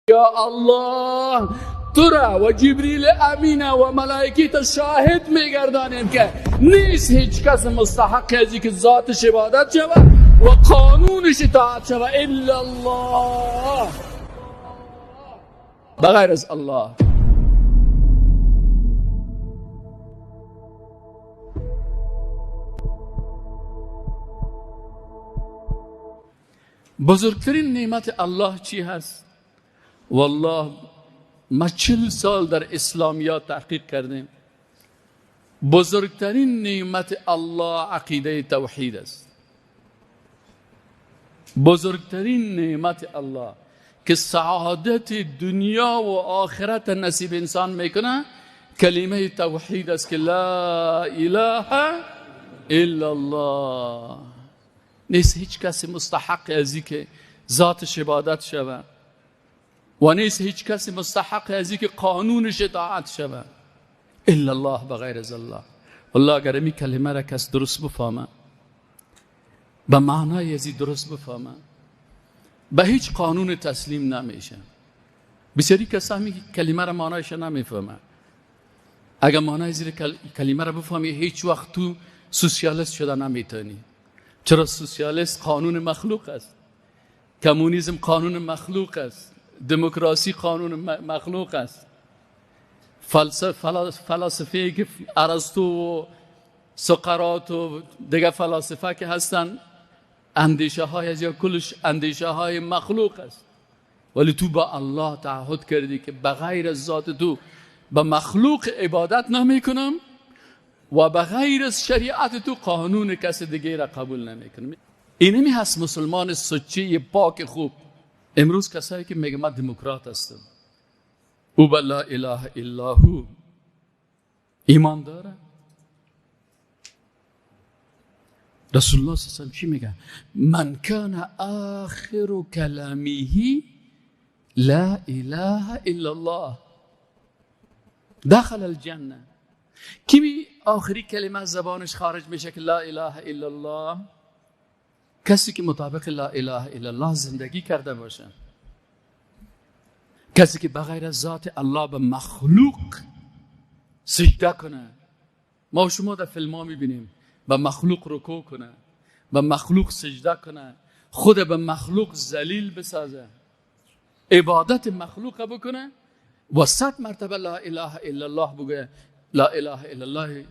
یا الله تو را و جبریل امین و ملائکه شاهد میگردانیم که نیست هیچ کس مستحق ازی که ذاتش عبادت شود و قانونش اطاعت شود الا الله، بغیر از الله. بزرگترین نعمت الله چی هست؟ والله ما 40 سال در اسلامیات تحقیق کردیم. بزرگترین نعمت الله عقیده توحید است. بزرگترین نعمت الله که سعادت دنیا و آخرت نصیب انسان میکنه کلمه توحید است که لا اله الا الله. نیست هیچ کسی مستحق ازی که ذاتش عبادت شود و نیست هیچ کسی مستحق ازی که قانونش اطاعت شود الا الله، بغیر از الله. والله اگر این کلمه را کس درست بفهمه، به معنای ازی درست بفهمه، به هیچ قانون تسلیم نمیشه. بسیاری کسا کلمه را معنایش نمیفهمه. اگر معنای زیر کلمه را بفهمی هیچ وقت تو سوسیالیست شده نمیتونی. چرا؟ سوسیالیست قانون مخلوق است، کمونیسم قانون مخلوق است، دموکراسی قانون مخلوق است، فلسفه که ارسطو و سقراط و دیگه فلاسفه که هستن اندیشه های از یا کلش اندیشه های مخلوق است. ولی تو با الله تعهد کردی که بغیر از ذات تو به مخلوق عبادت نمی کنم و بغیر از شریعت تو قانون کس دیگه را قبول نمی کنم. اینمی هست مسلمان سچه پاک خوب. امروز کسایی که میگه من دموکرات هستم، او به لا اله الا هو ایمان داره. رسول الله صلی الله علیه و سلم چی میگه؟ من کان آخر کلامه لا اله الا الله دخل الجنه. کی آخری کلمه از زبانش خارج میشه که لا اله الا الله؟ کسی که مطابق لا اله الا الله زندگی کرده باشه، کسی که بغیر از ذات الله به مخلوق سجده کنه. ما شما در فیلم ها میبینیم به مخلوق رکوع کنه، به مخلوق سجده کنه، خود به مخلوق ذلیل بسازه، عبادت مخلوق بکنه و 100 مرتبه لا اله الا الله بگه. لا اله الا الله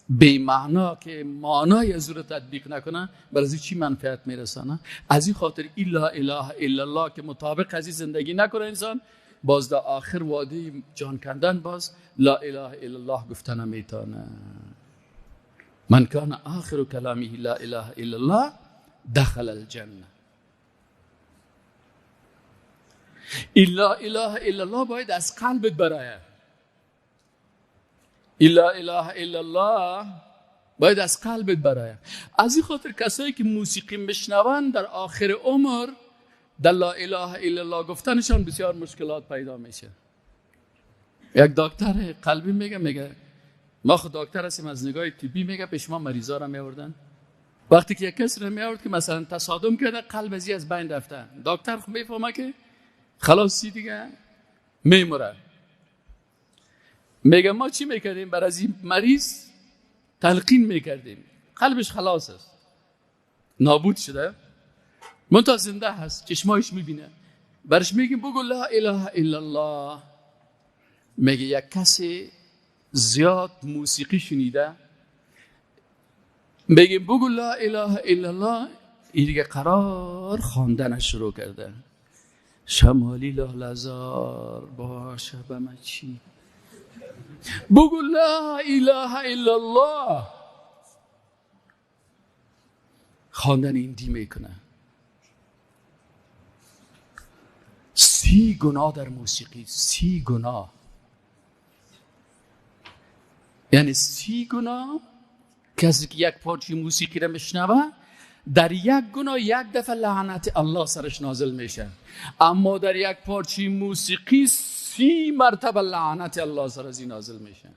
بی معنا که معنای از او رو تطبیق نکنه، برای چی منفعت میرسانه؟ از این خاطر این لا اله الا الله که مطابق از این زندگی نکنه انسان، باز در آخر وادی جان کندن باز لا اله الا الله گفتن نمیتونه. من کان آخر کلامه لا اله الا الله دخل الجنه. لا اله الا الله باید از قلبت برایه. لا اله الا الله باید از قلبت برایه. از این خاطر کسایی که موسیقی میشنون در آخر عمر در لا اله الا الله گفتنشان بسیار مشکلات پیدا میشه. یک دکتر قلبی میگه ما خود دکتر هستیم، از نگاه طبی میگه پیش ما مریضا را میوردن. وقتی که یک کس را میآورد که مثلا تصادم کرده، قلب از بین رفته، دکتر خب میفهمه که خلاصی دیگه میمره. میگه ما چی میکردیم؟ بر از این مریض تلقین میکردیم، قلبش خلاص است، نابود شده، منتها زنده هست، چشمایش میبینه، برش میگیم بگو لا اله الا الله. میگه یک کسی زیاد موسیقی شنیده، میگیم بگو لا اله الا الله، این دیگه قرار خواندنش شروع کرده، شمالی لاله‌زار باشه به من چی، بگو لا اله الا الله. خواندن این دی میکنه. 30 گناه در موسیقی، 30 گناه، یعنی 30 گناه. کسی که یک پارچه موسیقی را میشنوه در یک گناه یک دفعه لعنت الله سرش نازل میشه، اما در یک پارچه موسیقی 30 مرتبه لعنت الله سر از این نازل میشه.